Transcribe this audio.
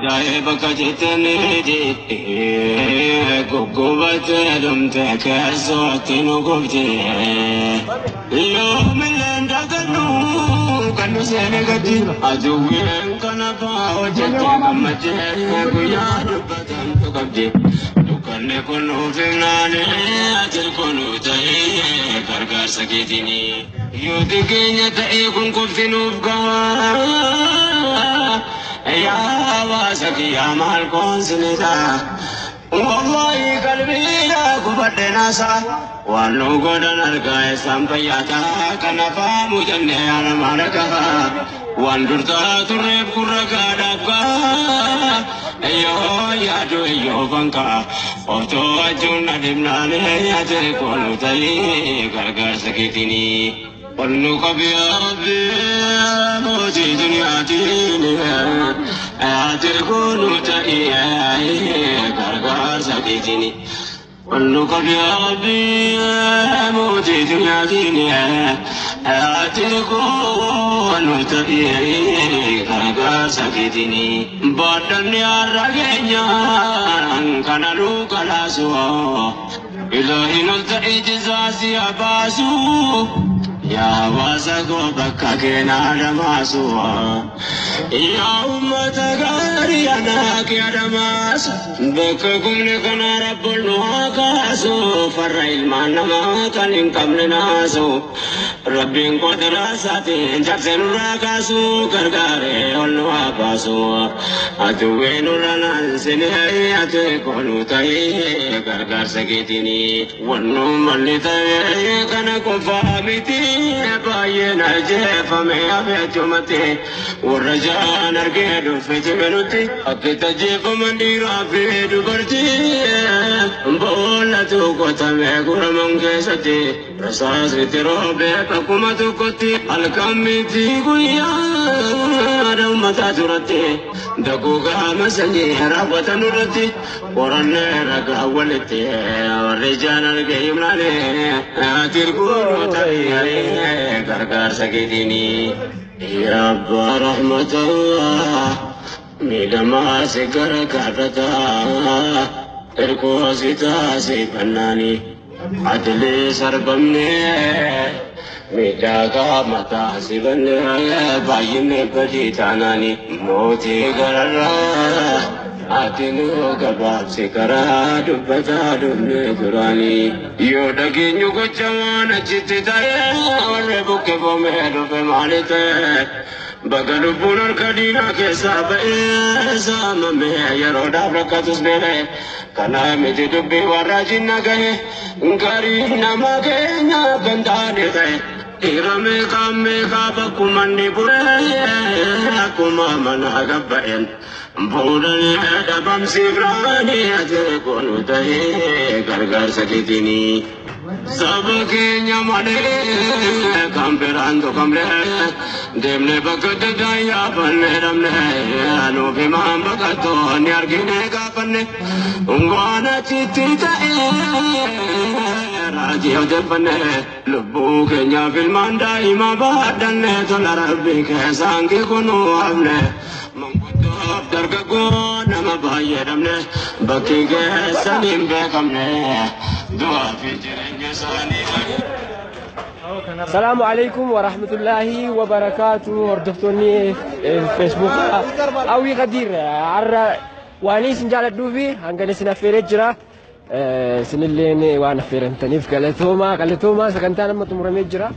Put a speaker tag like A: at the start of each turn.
A: Ajaa'iba kajettanii jettee guggubattee dhumte keessootti nu gubte. Yoomillee dagannu kan nu seene gadi aduwween kana faa hojjette gammachee guyyaa dubbatamtu qabdi. Dukkanni kun nuuf himnaane ati kun ta'ee gargaarsa keetiini. Yoo xiqqeenya ta'ee kun qofti nuuf gahaa. Yaa hawaasa kiyyaa maal koonsinita? Wallahi qalbiidha gubadhe naasa. Waan nu godhan argaa isaan fayyaata. Kana faamu jennee yaadama dhagaa. Waan durtaa turreef gurra gaadhaaf gaa. Yoo yaadu yoo fankaa. Otoo ajuun adimnaanee ati koonu ta'ee gargaarsa keetiini. Qonnu qabi yaa Rabbi mootii duniyaatiin ati koonu ta'ee gargaarsa keetiini. Qonnu qabi yaa Rabbi mootii duniyaatiin ati koonu ta'ee gargaarsa keetiini. Baadhanni har'a keenyaan kana nu kalaasu Ilaahin ol ta'ee jizaasii abaasu. Yaa hawaasa koo bakka keenaa dhamaasu. Yaa uummata gaarii anaa kee adamaasu. Bakka gumni kana rabboon nu haa kaasu. Farra ilmaan namaa kan hin qabne naasu. Rabbiin qotiraa isaatiin cabsee nurraa kaasu. Gargaaree ol nu haa baasu. Aduwwee nurra naansinee ati koonuu ta'ee gargaarsa keetiini. Wannummanni ta'ee kana qofaa miti. Baay'een ajjeefame hafeechumatti warra jaan argee dhufe cimenutti akka itti ajjeefaman dhiiraa fi dubartii boollatu qotame guraman keessatti rasaasni roobee bakkuma tokkotti halkan miti guyyaa uummataa duratti daguugaa sanyii raawwatan irratti qorannee ragaa walitti warri jaan argee himnaane ati guuruu ta'ee gargaarsa keetiini. Yaa abbaa rahmataa miidhamaa si gara gaarrataa ergoo si taasifannaani adilee sarbamnee miidhagaa mataa si bannee baay'inne badii taanaani mootii gararraa ati nu gabaabsi karaa dubbataa dhufne duraanii yoo dhageenyu gocha waan achitti ta'e warri buqqifamee dhufe maali ta'e baga lubbuun harka diinaa keessaa ba'ee saamamee yeroodhaaf rakkatus beela'e kana miti dubbii warra jinna gahe garii nama keenya kan taane ta'e. Dhiira meeqaa meeqaa bakkuma inni bu'ee akkuma mana gabba'een bu'uuranii dhabamsiifraanii ati koonu ta'ee gargaarsa keetiini. Saba keenya malee kan biraan tuqamne deemnee bakka adda addaa yaabannee dhabne nuuf himaan baqattoonni argine gaafanne waan achitti ta'ee raajii odeeffanne lubbuu keenyaaf ilmaan daa'ima baadhanne tola rabbii keessaan kunuu hafne manguddoof dargaggoo nama baay'ee dhabne bakki keessan hin beekamne du'aa fi jireenya isaanii.
B: Salaamu alaikum wa rahmatullahi wa barakaatu. Hordoftoonni Facebook Hawwii Qadiir har'a waan isin jaaladhuu fi hanga isin affeeree jira. Isinilleen waan affeeramtaniif galatoomaa galatoomaa sagantaan amma xumuramee jira.